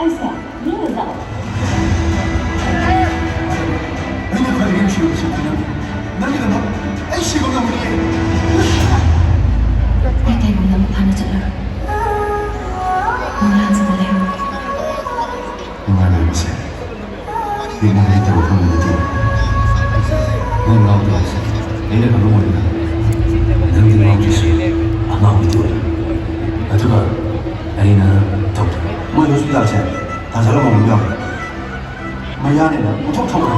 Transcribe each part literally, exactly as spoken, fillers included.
ꯑꯩꯁꯦ ꯃꯤꯅ ꯖꯥꯠꯂꯣ? ꯑꯩꯅ ꯈ꯭ꯋꯥꯏꯗꯒꯤ ꯅꯨꯡꯁꯤꯕ ꯃꯤꯁꯛꯇꯤ ꯅꯪꯅꯤ꯫ ꯅꯪꯒꯤꯗꯃꯛ ꯑꯩ ꯁꯤꯕ ꯉꯝꯒꯅꯤ꯫ ꯑꯩ ꯀꯩꯒꯨꯝꯕ ꯑꯃ ꯐꯥꯅ ꯆꯠꯂꯔꯣꯏ꯫ ꯃꯪꯂꯥꯟꯁꯤꯗ ꯂꯩꯍꯧꯔꯣ꯫ ꯅꯨꯡꯉꯥꯏꯕ ꯍꯥꯏꯕꯁꯦ ꯃꯤꯠꯅ ꯂꯩꯇꯕ ꯐꯪꯕ ꯅꯠꯇꯦ꯫ ꯅꯪ ꯉꯥꯎꯕ ꯍꯥꯏꯁꯦ ꯑꯩꯅ ꯈꯪꯕ ꯑꯣꯏꯔꯦ꯫ ꯅꯪꯗꯤ ꯉꯥꯎꯗ꯭ꯔꯤꯁꯦ ꯑꯉꯥꯎꯕꯤꯗꯤ ꯑꯣꯏꯔꯦ꯫ ꯑꯗꯨꯒ ꯑꯩꯅ ꯇꯧꯗꯕ꯫ ꯃꯣꯏ ꯍꯣꯁꯄꯤꯇꯥꯜꯁꯦ ꯇꯥꯖꯥ ꯂꯨꯍꯣꯡꯕ ꯌꯥꯎꯔꯦ꯫ ꯃꯌꯥꯅꯦꯅ ꯄꯨꯊꯣꯛ ꯊꯣꯛꯈ꯭ꯔꯦ꯫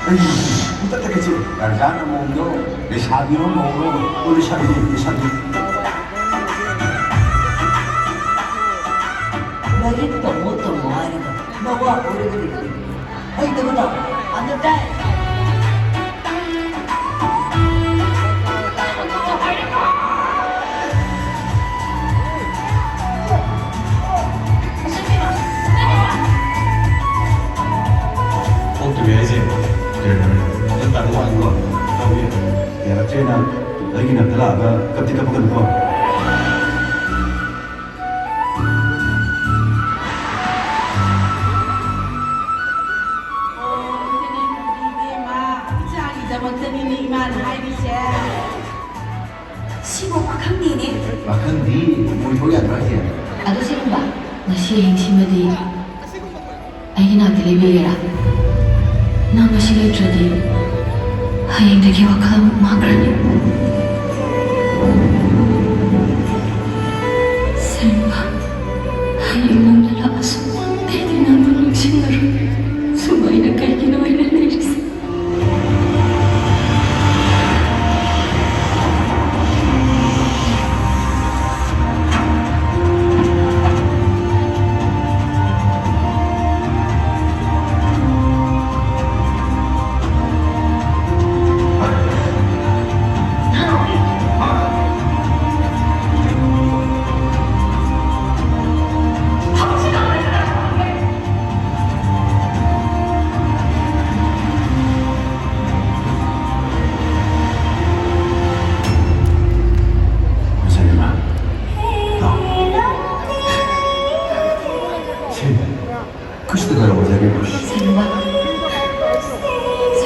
ꯑꯩ ꯍꯟꯗꯛꯇ ꯀꯩꯁꯦ ꯇꯥꯖꯥꯅ ꯃꯑꯣꯡꯗꯣ ꯂꯩꯁꯥꯕꯤꯔꯣ ꯃꯧꯔꯣ? ꯑꯣ, ꯂꯩꯁꯥꯕꯤꯅꯦ, ꯂꯩꯁꯥꯕꯤ꯫ ꯂꯥꯏꯔꯤꯛ ꯇꯝꯃꯣ ꯇꯝꯃꯣ ꯍꯥꯏꯔꯒ ꯅꯋꯥ ꯑꯣꯏꯔꯒꯗꯤ ꯍꯩꯇꯕ ꯇꯥꯕ꯫ Understand? ꯊꯣꯛꯇ꯭ꯔꯤꯉꯩ ꯍꯥꯏꯁꯦ ꯀꯩꯅꯣ, ꯅꯪ ꯇꯥꯕ ꯋꯥꯅꯤꯀꯣ? ꯇꯧꯏ꯫ ꯌꯥꯔꯛꯇ꯭ꯔꯦꯅ ꯑꯩꯒꯤ ꯅꯥꯛꯇ ꯂꯥꯛꯑꯒ ꯀꯞꯇꯤ ꯀꯞꯄꯛꯀꯅꯨꯀꯣ꯫ ꯑꯣ, ꯑꯗꯨꯅꯦ, ꯏꯕꯦꯝꯃ, ꯏꯆꯥꯒꯤꯗꯃꯛꯇꯅꯤꯅꯦ ꯏꯃꯥꯅ ꯍꯥꯏꯔꯤꯁꯦ꯫ ꯁꯤꯕꯨ ꯄꯥꯈꯪꯅꯤꯅꯦ꯫ ꯄꯥꯈꯪꯗꯤ ꯃꯣꯏ ꯊꯣꯛ ꯌꯥꯗ꯭ꯔꯣ ꯍꯥꯏꯁꯦ? ꯑꯗꯨ ꯁꯤꯒꯨꯝꯕ, ꯉꯁꯤ ꯑꯍꯤꯡꯁꯤꯃꯗꯤ ꯑꯩꯒꯤ ꯅꯥꯛꯇ ꯂꯩꯕꯤꯒꯦꯔꯥ? ꯅꯪ ꯉꯁꯤ ꯂꯩꯇ꯭ꯔꯗꯤ ꯍꯌꯦꯡꯗꯒꯤ ꯋꯥꯈꯜ ꯑꯃꯨꯛ ꯃꯥꯡꯈ꯭ꯔꯅꯤ꯫ ꯁꯦꯝꯕ, ꯍꯌꯦꯡ ꯅꯪꯅ ꯂꯥꯛꯑꯁꯨ ꯑꯩꯗꯤ ꯅꯪꯕꯨ ꯅꯤꯡꯁꯤꯡꯉꯔꯣꯏ꯫ ꯁꯨꯃꯥꯏꯅ ꯀꯩꯒꯤꯅꯣ ꯑꯩꯅ ꯂꯩꯔꯤꯁꯦ?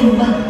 Bak